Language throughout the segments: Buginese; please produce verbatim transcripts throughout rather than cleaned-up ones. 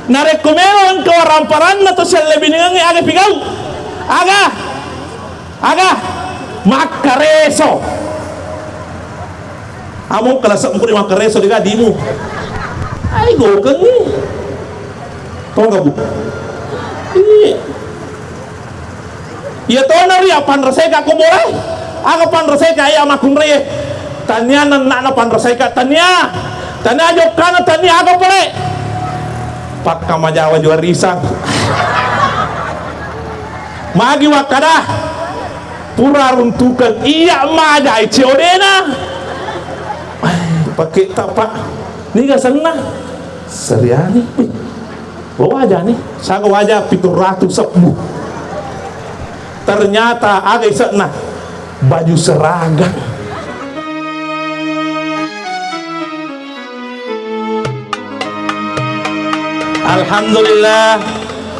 Narekko melo engka waramparanna to siallebiningengnge, aga pigau? Aga? Aga? Makkareso. Amo kala sebbu di makkareso di gadimu. Ai gokengngi. Toga, Bu? Iya. Iya tona ri, apa panreseka ko bola? Aga panreseka iya makkunrai? Tania nenna'na panreseka, tania. Tania jokkana, tania aga pole? Pakka majawa juarisang. Magi wakkada? Pura runtukeng iya majai C O D-na. Ai, pakai tapa. Niga senna? Seriani. Lo waja ni, saga waja pitu ratu sebbu. Ternyata aga ise'na? Baju seragam. Alhamdulillah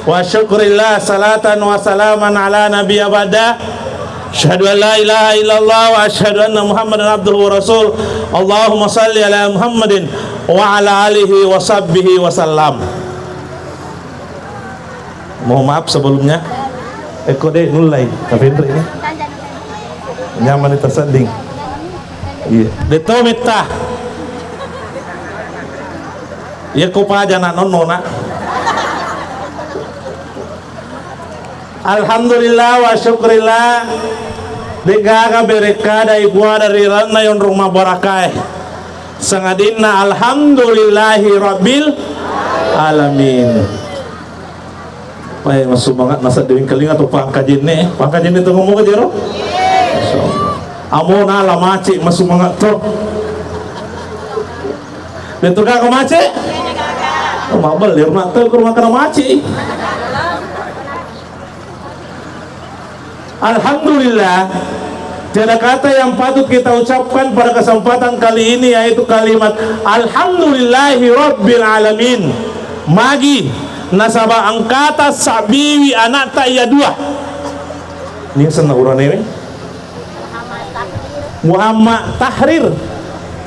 wa syukurillah, salatan wa salaman ala nabi abada. Asyhadu an la ilaha illallah wa asyhadu anna Muhammadan abduhu wa rasul. Allahumma salli ala Muhammadin wa ala alihi wa sahbihi wa sallam. Mohon maaf sebelumnya. Eko de nullai, tapi ini nyaman itu sending. Iya. De to metta. Iya ko paja nak nono nak. Alhamdulillah wa syukurillah. Degaga berekada ibuada ri lalenna yonrong mabarakae. Sangadinna alhamdulillahi rabbil alamin. Pae massumangat nasa dewing kelinga tu pangkajinne. Pangkajinne tu ngomong ke jero? Masya Allah. Amo nala mace massumangat tu. Betul kak mace? Oh, mabel di rumah tu, ke rumah kena mace. Alhamdulillah, tiada kata yang patut kita ucapkan pada kesempatan kali ini, yaitu kalimat alhamdulillahi rabbil alamin. Magi nasaba engkata sabbiwi anakta iya dua. Ini senna urane we? Muhammad Tahrir.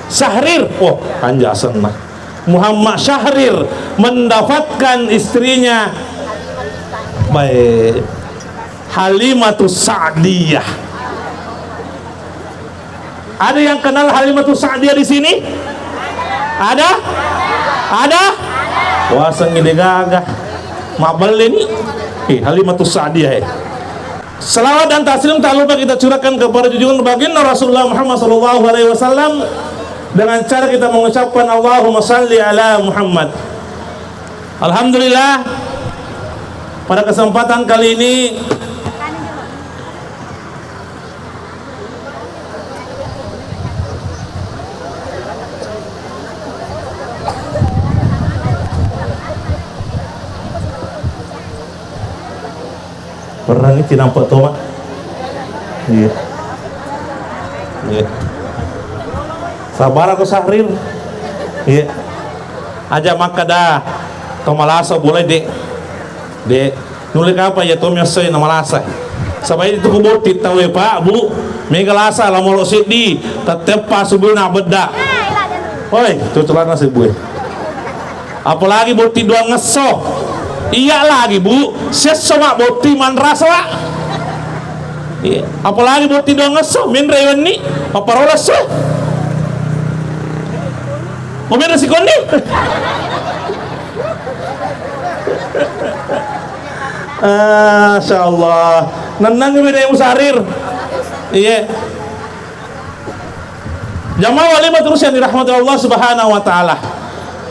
Syahrir. Oh, anja senna. Muhammad Syahrir mendapatkan istrinya, baik, Halimatus Sa'diyah. Ada yang kenal Halimatus Sa'diyah di sini? Ada? Ada? Wasengngi degaga. Mabelle ni. Eh, Halimatus Sa'diyah, eh. Salawat dan taslim tak lupa kita curahkan kepada junjungan baginda Rasulullah Muhammad sallallahu alaihi wasallam dengan cara kita mengucapkan Allahumma salli ala Muhammad. Alhamdulillah, pada kesempatan kali ini Perrangi cinampe toma. Iya. Iya. Sabar aku Sahrir. Iya. Aja makkada to malasa boleh, Dek. Dek. Nulle kapa iya to miassai na malasa. Sabai itu ku botti tauwe, Pak, Bu. Mega lasa la molo seddi, tetteppa subuna bedda. Oi, cocolana sebue. Apalagi botti duangngesso. Iya lagi, Bu. Sesso ma botti manrasa, Pak. Iya. Apalagi botti duangngesso, menre wenni, paparola esso. Mau menre sikonni? Masya Allah. Nennang beda Musarir. Iya. Jamaah walimah terus yang dirahmati Allah Subhanahu wa Ta'ala.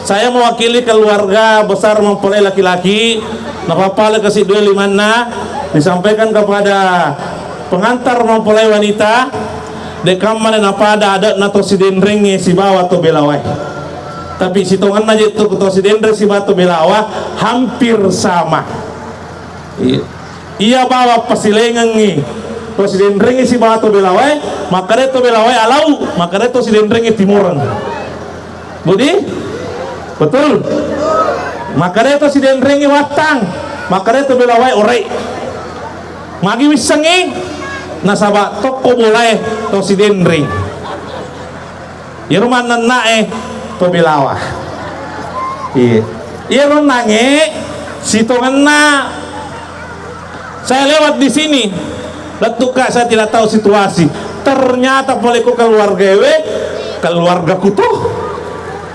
Saya mewakili keluarga besar mempelai laki-laki, napappale kasi dua limanna, disampaikan kepada pengantar mempelai wanita, dekamma napada adatna to sidenrengnge sibawa to belawae. Tapi sitongenna je tu to sidenreng sibawa to belawa hampir sama. Iya. Iya bawang pasilengengngi to sidenrengngi sibawa to belawae, makkeda to belawae alau, makkeda to sidenrengngi timoreng. Budi? Betul? Makkeda to sidenrengngi wattang, makkeda to belawae orei. Magi wissengngi? Nasaba tokko bolae to sidenreng. Iyaro mannenna'e to belawa. Iya. Iyaro nange sitongenna saya lewat di sini, lettuka saya tidak tahu situasi. Ternyata pole ko keluarga ewe, keluarga ku to.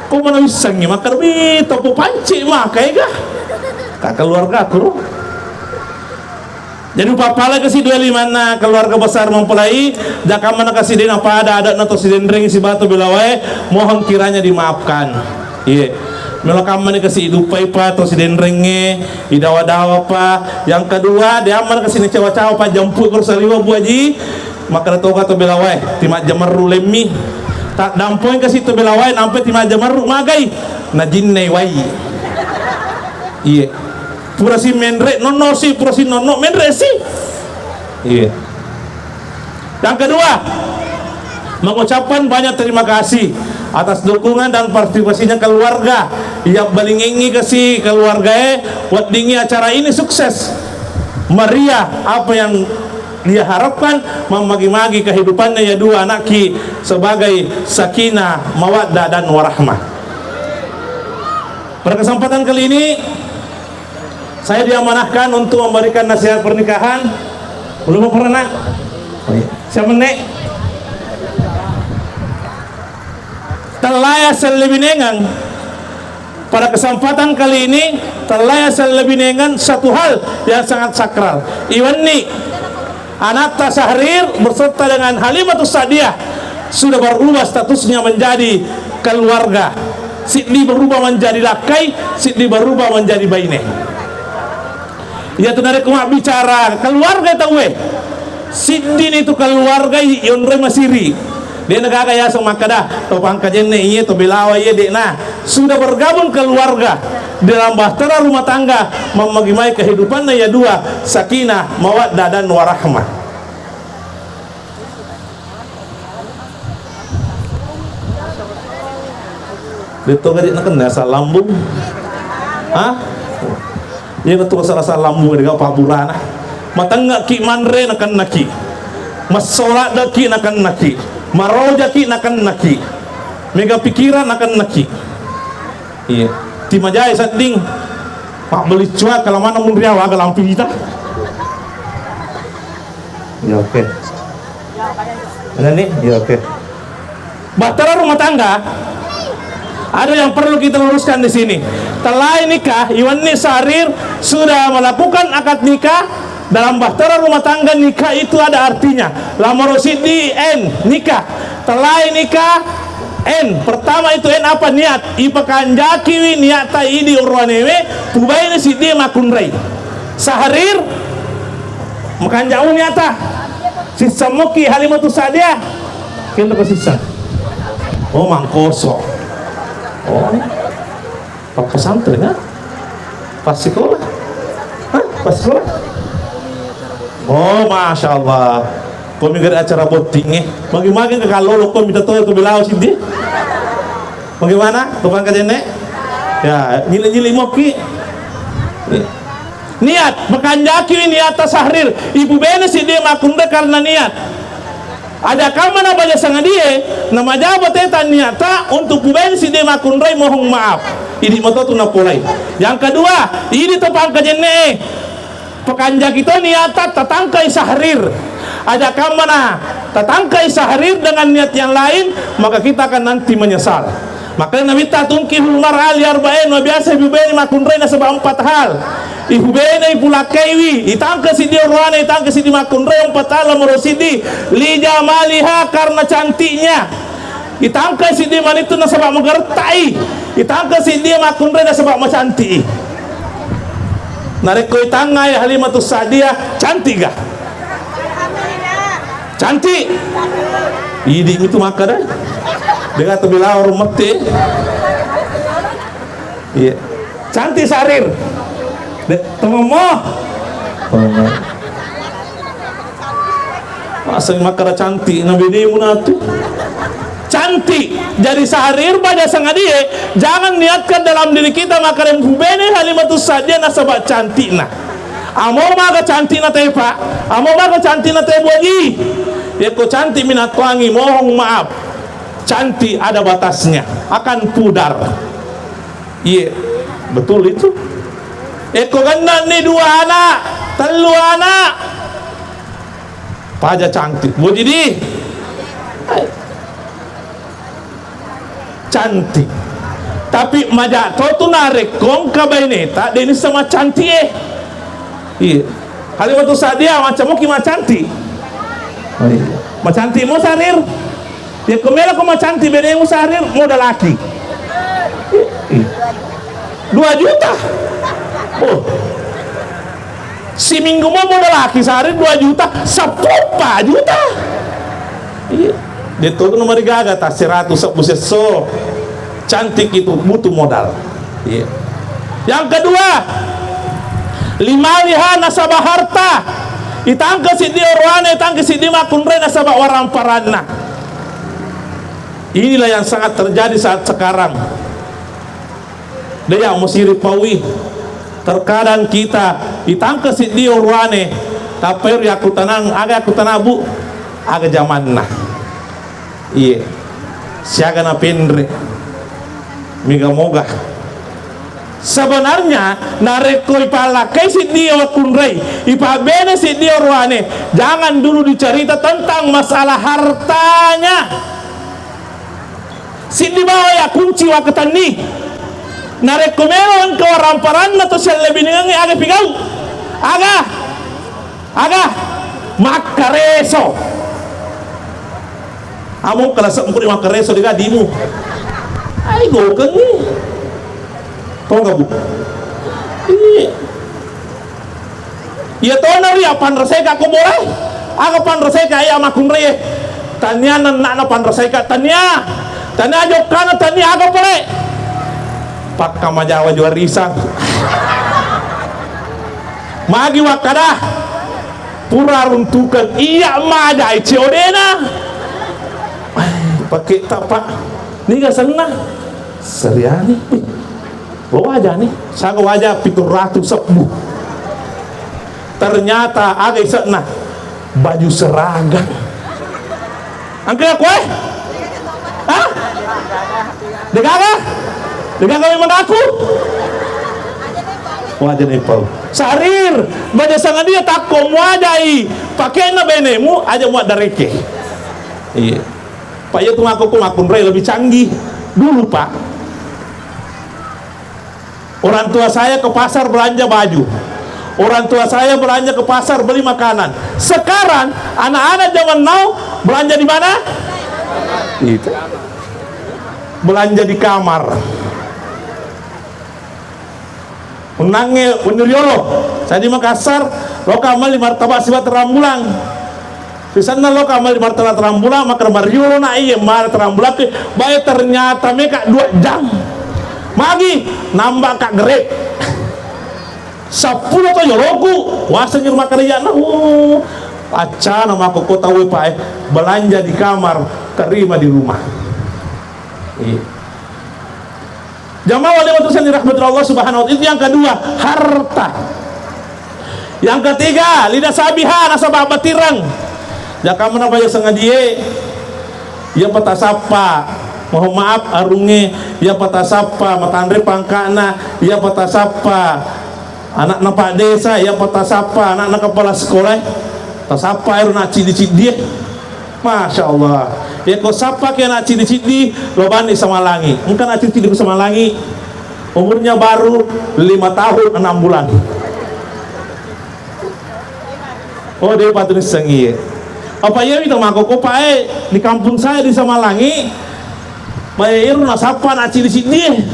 Ko mana wissengi makkeda, "Wih, topo panci maka ega." Ka keluarga ku ro. Jadi, upapalai kasi dua limanna keluarga besar mempelai, jaka mana kasi dena pada adatna to Sidenreng sibawa to Belawae, mohon kiranya dimaafkan. Iye. Melo kammani kasi idupai pa to Sidenrengnge, idawa-dawa pa. Yang kedua, de ammana kasi nacawa-cawa pa jampu ko saliwa Bu Aji, makkeda toka to Belawae, timajjamerru lemmi. Tak dampoi kasi to Belawae, nampai timajjamerru magai, najinnai wai. Iye. Pura si menre nonno si, pura si nonno menre si. Iya. Yang kedua, mengucapkan banyak terima kasih atas dukungan dan partisipasinya keluarga yang belingengi ke si keluarga, eh, weddingi acara ini sukses, meriah, apa yang dia harapkan, memagi-magi kehidupannya ya dua anakki sebagai sakinah, mawaddah, dan warahmah. Pada kesempatan kali ini, saya diamanahkan untuk memberikan nasihat pernikahan. Belum pernah, Nak? Oh, iya. Siapa, Nek? Tellaya sellebinengang. Pada kesempatan kali ini, tellaya sellebinengang satu hal yang sangat sakral. Iwenni Anatta Syahrir beserta dengan Halimatus Sa'diyah sudah berubah statusnya menjadi keluarga. Siddi berubah menjadi lakkai, siddi berubah menjadi baine. Iyatu narekko mabbicara keluarga tauwe, siddini tu keluarga yonroi masiri. De'na gaga yaseng makkeda, to Pangkajenne iye, to Belawa iye, de'na. Sudah bergabung keluarga di dalam bahtera rumah tangga, memagi-magi kehidupanna ya dua, sakinah, mawaddah, dan warahmah. De'to gadi nakenna asal lambung. Hah? Iya, betul, salah-salah lambung, de'ga pabburana. Matengngaki manre nakennaki. Massoladaki nakennaki. Marojaki nakennaki. Mega pikiran nakennaki. Iya. Timajai sedding. Pak beli cua kalau mana mun riawa aga lampu kita. Ya, oke. Ada nih? Ya, oke. Bahtera rumah tangga, ada yang perlu kita luruskan di sini. Tellai nikah, iwenni Syahrir sudah melakukan akad nikah dalam bahtera rumah tangga. Nikah itu ada artinya. Lamaro siddi en nikah. Tellai nikah en. Pertama itu en apa? Niat. Ipakanjakiwi niatta idi orowanewe, pubaine siddi makkunrai. Syahrir, makanja'mu niatta. Sissammoki Halimatus Sa'diyah. Kenro ko sissang. Oh, mangkoso. Oh. Pas pesantren, ha? Pas sekolah. Hah? Pas sekolah? Oh, Masya Allah. Ko mi gare acara botting, eh. Magi-magi ke kalau lo ko minta toyo ke Belawa siddi. Bagaimana? Tukang kajenne? Ya, nyili-nyili moki. Iya. Niat, makanjaki niatta Syahrir. Ipubene siddi makkunrai karena niat. Aja kamma na baja sangadie, na majaba teta niatta untuk pubene siddi makkunrai, mohon maaf. Idi moto tu napolai. Yang kedua, idi to pangkajenne e. Pakanjaki to niatta tatangkai Syahrir. Aja kamma na tatangkai Syahrir dengan niat yang lain, maka kita akan nanti menyesal. Makanya Nabitta, "Tunkihul mar'a li arba'in," wa biasa ipubene makkunrai nasaba empat hal. Ipubene, ipulakkaiwi, itangka siddi orowane, itangka siddi makkunrai, empat hal, nomor siddi, li jamaliha, karena cantiknya. Itangka siddi manittu nasaba magertai. Itangka siddi makkunrai nasaba macanti'i. Narekko itangngai Halimatus Sa'diyah, cantik ga? Cantik. Idi mitu makkeda. De'ga to Belawa rumette. Iya. Cantik Syahrir. De, tommo. Tommo. Masa makkeda cantik na benemu natu. Cantik. Jadi Syahrir baja sangadie, jangan niatkan dalam diri kita makkeda pubene Halimatus Sa'diyah nasaba cantikna. Amo maga cantikna te, Pak? Amo maga cantikna te, Bu Haji? Yekko cantik minattoangi, mohon maaf. Cantik ada batasnya, akan pudar. Iye. Betul itu. Eko gennanni dua anak, tellu anak, paja cantik. Boji di. Cantik. Tapi maja to tu narekko engka baineta, de nisseng macantik e. Iya. Kalimat tu sadia macam muki macantik. Oh, iya. Macantik mo sarir. Ya ko melo ko macantik benemu sarir, modalaki. Iya. Dua juta. Oh. Siminggu mo modalaki sarir dua juta, seppulo juta. Iya. De to no marigaga ta seratus sebbu sesso. Cantik itu butuh modal. Iya. Yang kedua, limaliha nasaba harta. Itangke siddi oroane, itangke siddi makkunrai nasaba waramparanna. Inilah yang sangat terjadi saat sekarang. Deya musiri paui. Terkadang kita itangke siddi oroane, tappa ero yakkutanang, aga yakkutanang, Bu? Aga jamanna. Iye. Siaga napenre. Mega moga. Sebenarnya narekko ipallakkai siddi makkunrai, ipabbene siddi oroane, jangan dulu dicerita tentang masalah hartanya. Siddi bawa ya kunci wakketenni. Narekko melo engka waramparanna to siallebinengengnge, aga pigau? Aga? Aga? Makkareso. Amo kala sebbu di makkareso di gadimu. Ai gokengngi. Tongga, Bu. Iya. Iya tona ri apanraseka ko bola. Aga panraseka iya makkunrai. Tania nenna na panraseka tania. Tania jokkana tania aga pole. Pakka majawa juarisang. Magi wakkada. Pura runtukan iya maja ai ceodena. Ai, pakai tapa. Niga senna. Seriani. Lo waja ni, saga waja pitu ratu sebbu. Ternyata aga ise'na baju seragam. Engka koe? Hah? Degaga? Degaga memang aku? Waja ni pau. Sarir, baju sangadia takko muajai. Pakena benemu aja muat dareke. Iya. Pak, iya tu makko ko makkunrai lebih canggih. Dulu, Pak. Orang tua saya ke pasar belanja baju. Orang tua saya belanja ke pasar beli makanan. Sekarang anak-anak zaman now belanja di mana? Itu. Belanja di kamar. Unnangnge wenni riolo. Saya di Makassar, loka melli martabak siba terang bulan. Sisenna loka melli martabak terang bulan, maka mariolo na iye mala terang bulan ke, bae ternyata meka dua jam. Magi nambah kak grade. Seppulo to yoloku, wasengi rumah kerjaan. Oh, accana mako kota we pae, belanja di kamar, terima di rumah. Iya. Jamaah oleh waktu yang dirahmati Allah Subhanahu wa Ta'ala. Itu yang kedua, harta. Yang ketiga, lidah sabiha nasaba batirang. Jaka mana bayo sengadie, iya patasappa, mohon maaf, arunge, iya patasappa, matanre pangkana, iya patasappa, anakna Pak Desa, iya patasappa, anakna kepala sekolah, tasappa ero na ciddi-ciddie. Masya Allah. Ya, ko sappa ke anak cidi-cidi, lo bani sama langi. Engka anak cidi-cidi sama langi. Umurnya baru lima tahun enam bulan. Oh, dia patut sengi. Apa iya itu mako ko pae di kampung saya di Samalangi. Pae iru na sappa anak cidi-cidi.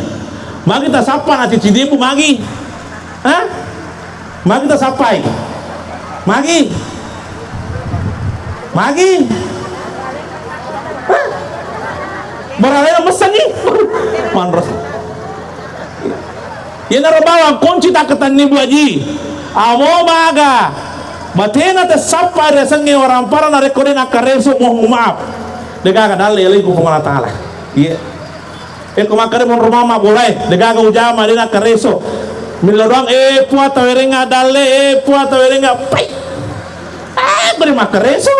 Magi ta sappa anak cidi-cidi, Bu, magi. Hah? Magi tasappai? Magi? Magi? Hah? Baralena messengi? Manros. Iyanaro bawang kunci takketenni, Bu Aji. Amo maga. Batena tessappa riasengnge orang para narekko de nakkareso, mohon maaf. Degaga dalle alaikum Puang Allah Taala. Iya. Eh, ko makkeda monro mama bolae, degaga ujama, de nakkareso. Millau doang, eh, Puang, tawerengnga dalle, eh, Puang, tawerengnga, pai. Eh, beri makkareso.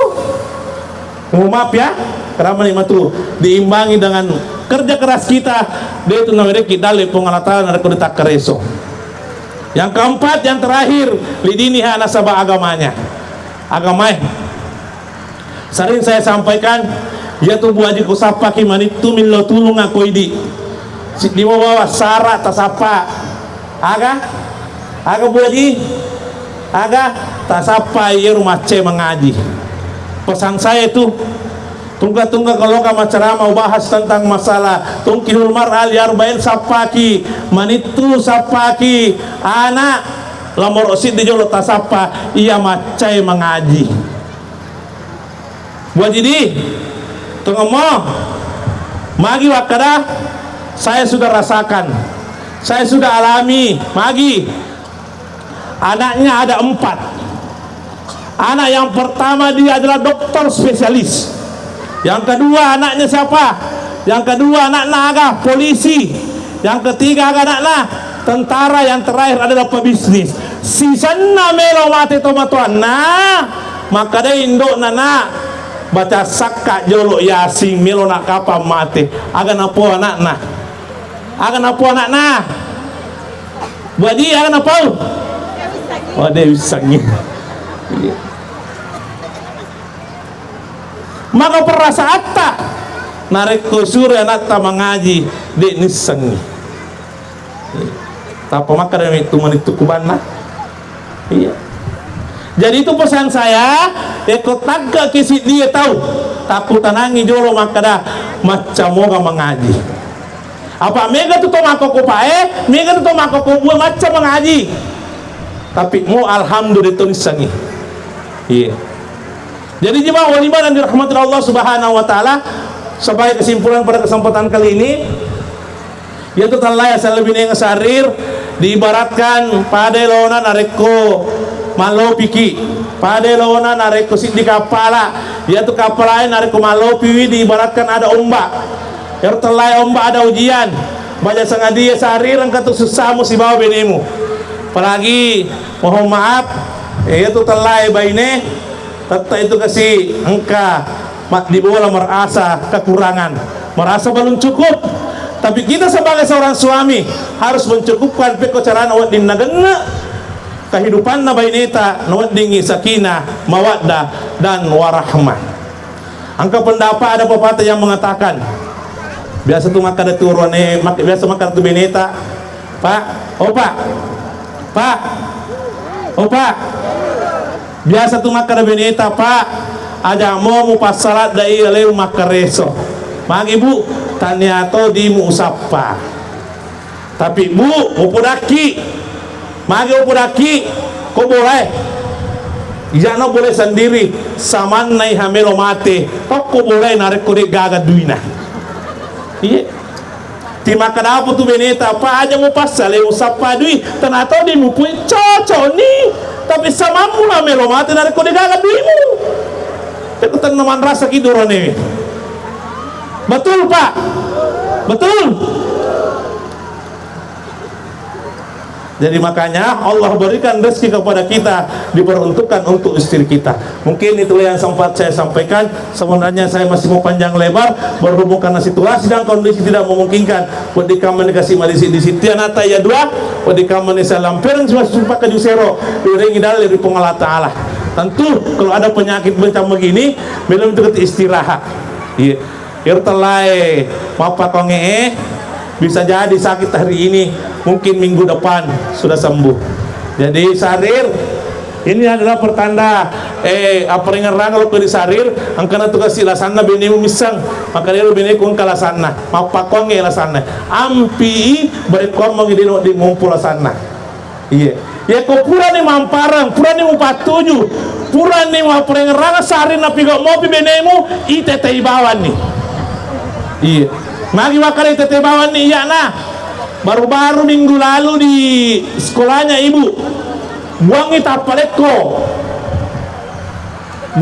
Mohon maaf ya, karena matu diimbangi dengan Kerja keras kita, de' tu nawerekki dalle Puang Allah Ta'ala narekko ditakkareso. Yang keempat, yang terakhir, lidiniha, nasaba agamanya. Agamae. Sering saya sampaikan, iya tu Bu Aji ko sappaki manittu millau tulung ako idi. Siddi mo bawa sara tasappa. Aga? Aga Bu Aji? Aga? Tasappa iyaro maccae mangaji. Pesan saya itu, tungga-tungga kalau ka maceramah bahas tentang masalah tungkihul mar'a li arba'in, sappaki manittu, sappaki ana', lamoro siddi jolo tasappa iya maccae mangaji. Bu Aji di, tongeng mo. Magi wakkada, saya sudah rasakan, saya sudah alami. Magi, anaknya ada empat. Anak yang pertama dia adalah dokter spesialis. Yang kedua anaknya siapa? Yang kedua anaknya aga? Polisi. Yang ketiga aga anaknya? Tentara. Yang terakhir adalah pebisnis. Sisenna melo mate tomatoanna, makkadai indo'na, "Nak, baca sakka jolo Yasin, melo nak kapang mate." Aga napau anakna? Aga napau anakna? Bu Aji, aga napau? Oh, de' wissengngi. Iya. Maka perasaatta, narekko suro anatta mangaji, de' nissengngi. Tappa makkada mettu manittu kubanna. Iya. Jadi itu pesan saya, yakko tagga ki siddi tau, takkutanangi jolo makkada, macca moga mangaji. Apa mega tu to makkokkopae, mega tu to makkokkobuae macca mangaji. Tapi mo alhamdulillah to nissengngi. Iya. Jadi jemaah wal iman yang dirahmati Allah Subhanahu wa Ta'ala, sebagai kesimpulan pada kesempatan kali ini, iyatu tellae sellebineng sarir diibaratkan pada elona narekko mallopiki, pada elona narekko siddi kappala, iyatu kappalae narekko mallopiwi diibaratkan ada ombak. Ero tellae ombak ada ujian, baja sangadie sarir engka tu sussamu sibawa benemu. Apalagi, mohon maaf, iyatu tellae baine, tette itu kasi engka maddibola merasa kekurangan, merasa belum cukup. Tapi kita sebagai seorang suami harus mencukupkan pekko carana wedding nagenne kehidupanna baineta, naweddingi sakinah, mawaddah, dan warahmah. Engka pendapat, ada pepatah yang mengatakan, biasa tu makkada tu urane, mak-, biasa makkada tu beneta, "Pak, oh Pak, Pak, oh Pak." Biasa tu makkada beneta, "Pak, aja mo mupassaladda iya leu makkareso." Magi Bu, tania to dimu usappa. Tapi Bu, upodakki. Magi upodakki, ko bolae. Ijana bolae sendiri, samanna iha melo mate, tokko bolae narekko de gaga duina. Iya. Timakkadapo tu beneta, "Apa aja mupassalai usappa dui, tanato di mupui cocok ni, tapi samammu na melo mate narekko de gaga duimu." Pekko tenna manrasa ki doronewe. Betul, Pak? Betul? Jadi makanya Allah berikan rezeki kepada kita diperuntukkan untuk istri kita. Mungkin itulah yang sempat saya sampaikan. Sebenarnya saya masih mau panjang lebar, berhubung karena situasi dan kondisi tidak memungkinkan. Wedding kammani kasi malisi di siti anata ya dua, wedding kammani saya lampereng cuma sumpah ke jusero, direngi dalil dari Puang Allah Ta'ala. Tentu kalau ada penyakit macam begini, belum itu istirahat. Iya. Iro tellae mappakonge e, bisa jadi sakit hari ini, mungkin minggu depan sudah sembuh. Jadi sarir, ini adalah pertanda, eh, apparengerang lo ko di sarir, engkana tu kasi lasanna benemu misseng, maka dia beneku engka lasanna, mappakonge lasanna. Ampi barekko ammongi dino di mumpu lasanna. Iya. Yako purani mampareng, purani mupattuju, purani mapparengerang sarinna pigau mopi benemu, itetei bawanni. Iya. Magi makkada itetei bawanni iyana. Baru-baru minggu lalu di sekolahnya ibu, buangi tappalekko.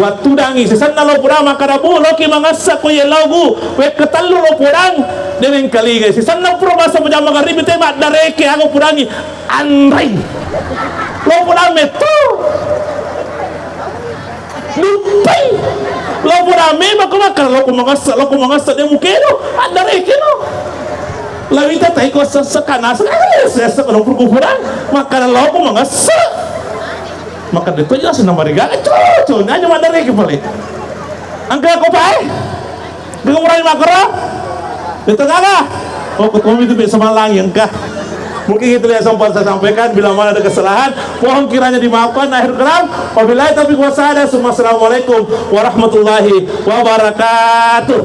Wattudangi, sisenna lo podang makkada, "Bu, loki mangessa ko ye logu, wekka tellu lo podang." Deneng kalingai, sisenna pura basa pejama garibi te maddareke, aku podangi, "Anrai." Lo podang metto. Duppai. Lo pura memang ko makkeda lo ko mangesse, lo ko mangesse de mukero, addareke lo. Lawita tai ko sesse kana sesse, eh, sesse ko kuburan, makkeda lo ko mangesse. Makkeda to jelas na mariga, cocok, nanya maddareke pale. Engka ko pae? Dua orang makro? Itu kagak? Oh, ketemu itu biasa malang ya, engkah. Mungkin itu yang sempat saya sampaikan. Bila mana ada kesalahan, mohon kiranya dimaafkan. Akhir kalam, wabillahi taufiq wassa'adah. Assalamualaikum warahmatullahi wabarakatuh.